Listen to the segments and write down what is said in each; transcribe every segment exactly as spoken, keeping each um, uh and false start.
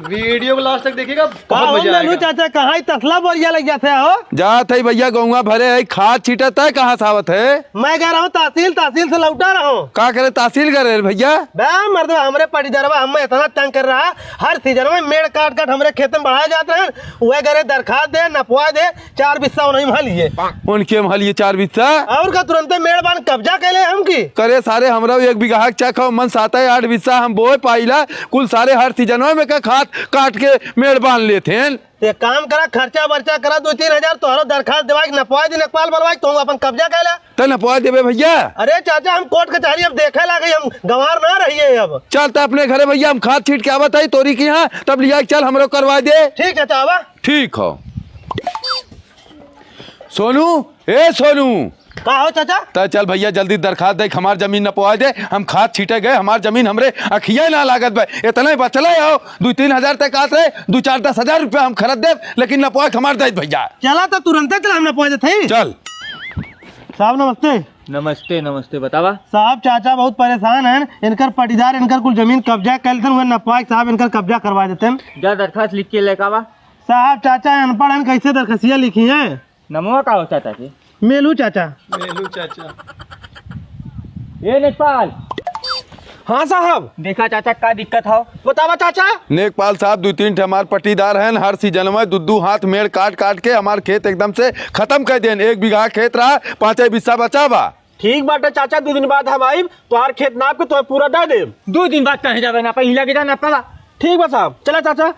वीडियो को लास्ट तक देखिएगा, बहुत मजा आएगा। चाचा, कहाँ ही तसला बोरिया लग जाते हो? जात है भैया, गौवा भरे है, खाद छीटत है, कहाँ से आवत है? मैं गया रहूँ तहसील, तहसील से लौटा रहूँ। का करे तहसील गए रहे भैया? बे मर्दवा, हमरे पटीदारवा हमें इतना तंग कर रहा है, हर सीजन में मेड़ काट काट हमरे खेत में बढ़ाए जात रहे। वह गए रहे दरखास्त दे, नपवा दे, चार बिस्सा उन्हीं में लिए। उनके में लिए चार बिस्सा? और का, तुरंते मेड़ बांध कब्जा कैले हम की? करे सारे, हमरा एक बीघा के चक हो, मन सात है आठ बिस्सा हम बोए पाइला, कुल सारे हर सीजन में का खाद काट के मेड़ बांध लेते हैं। ते काम करा, खर्चा बर्चा करा, दो तीन हजार तोहरो दरखास्त देवाई, नपवाई दे, लेखपाल बोलवाई, तू अपन कब्जा कैला। ते नपवाई देबे भैया। अरे चाचा, हम कोर्ट कचहरी अब देखे लागे, हम गंवार ना रहिए अब। चल त अपने घरे भैया, हम खाद छीट के आवत है तोरी की यहाँ, तब लिया के चल हमरो करवा दे। ठीक चाचा, आवा। ठीक हो। सोनू, ए सोनू। का हो चाचा? त चल भैया, जल्दी दरखास्त दे, हमार जमीन नपवा दे, हम खाद छीटे गए, हमार जमीन हमरे अखिया ना लागत बा, इतना ही बचले हो, दो तीन हजार तक आत रहे, दो चार दस हजार रुपया हम खरीद देब, लेकिन नपवा के हमार दे भैया। चला तो तुरंते चला, हम नपवा देते हैं। चल। साहब नमस्ते। नमस्ते, नमस्ते, बतावा। साहब, चाचा बहुत परेशान हैं, इनकर पटीदार इनकर कुल जमीन कब्जा कर लेते हैं, उन्हें नपवा के साहब इनकर कब्जा करवा देते हैं। जा दरखास्त लिख के लेके आवा। साहब, चाचा अनपढ़ हैं, कैसे दरखसिया लिखी है? नमवा का हो चाचा के? मेलू चाचा। मेलू चाचा। ए लेखपाल। हाँ साहब। देखा चाचा का दिक्कत हो? बतावा चाचा। लेखपाल साहब, दो तीन ठे हमार पटीदार हैं, हर सीजन में दू दू हाथ मेड़ काट काट के हमार खेत एकदम से खत्म कर देन। एक बीघा खेत रहा, पाँचे बिस्सा बचा बा। ठीक बाटे चाचा, दो दिन बाद हम आइब, तोहार खेत नाप के तोहे पूरा दे देब। दो दिन बाद कहे जाबे ना, पहिले के जाना पड़ा। ठीक बा साहब, चला चाचा।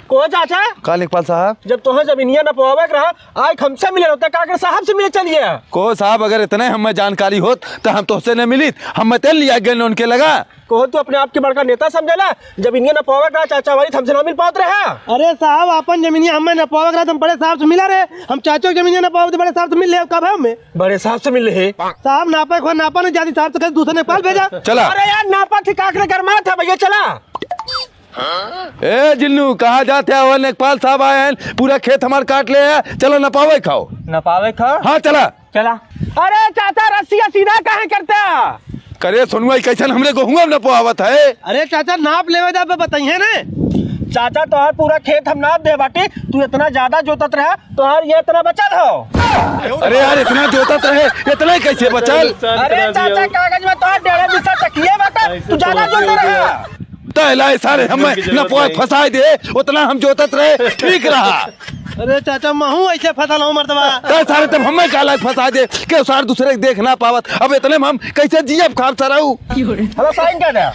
को चाचा? का लेखपाल साहब? जब तोहे जमीनिया नपवावे के रहा, आइक हमसे मिले होते, का करे साहब से मिले चलिए। को साहब, अगर इतने हमें जानकारी होत, त हम तोहसे न मिलित, हम तेल लिया गए उनके लगा। को तू अपने आप के बड़का नेता समझेला? जमीनिया नपवावे के रहा, चाचा वाली हमसे ना मिल पावत रहे। अरे साहब, अपन जमीनिया हमें नपवावे के रहा, तुम बड़े साहब से मिला रहे, हम चाचा की जमीनिया नपवावे तो बड़े साहब से मिल ले, कब है हमें? बड़े साहब से मिल ले। साहब नापे को नापा नहीं जाती, साहब से कहीं दूसरे नेपाल भेजा। चला। अरे यार, नापा थी काकरे गरमात है भैया, चला। ए जिन्नू, कहाँ जात है? वो लेखपाल साहब आए हैं, पूरा खेत हमार काट ले है, चलो नपावे खाओ। नपावे खाओ? हाँ, चला। चला। अरे चाचा, रस्सिया सीधा काहे करते हैं? करे सोनुआ, ई कैसन हमरे गोहुआ में नपवावत है? अरे चाचा, नाप लेवे जा, बताइए ने। चाचा, तोहार पूरा खेत हम नाप दे बाटी, तू इतना ज्यादा जोतत रहा, तोहार ये इतना बचल हो। अरे यार, इतना जोतत रहे, इतना ही कैसे बचल? अरे चाचा, कागज में तोहार डेढ़ बिस्सा तकिए बाटा, तू ज्यादा जोतत रहा। तय लाए सारे हमें नपवा फंसाए दे, उतना हम जोतत रहे, ठीक रहा। अरे चाचा, महू ऐसे फसल हो मर्दवा। तय सारे तब हमें का लाए फंसा दे, के सार दूसरे के देख ना पावत। अब इतने में हम कैसे जियब खाब सराऊ? हेलो, साइन कर दे।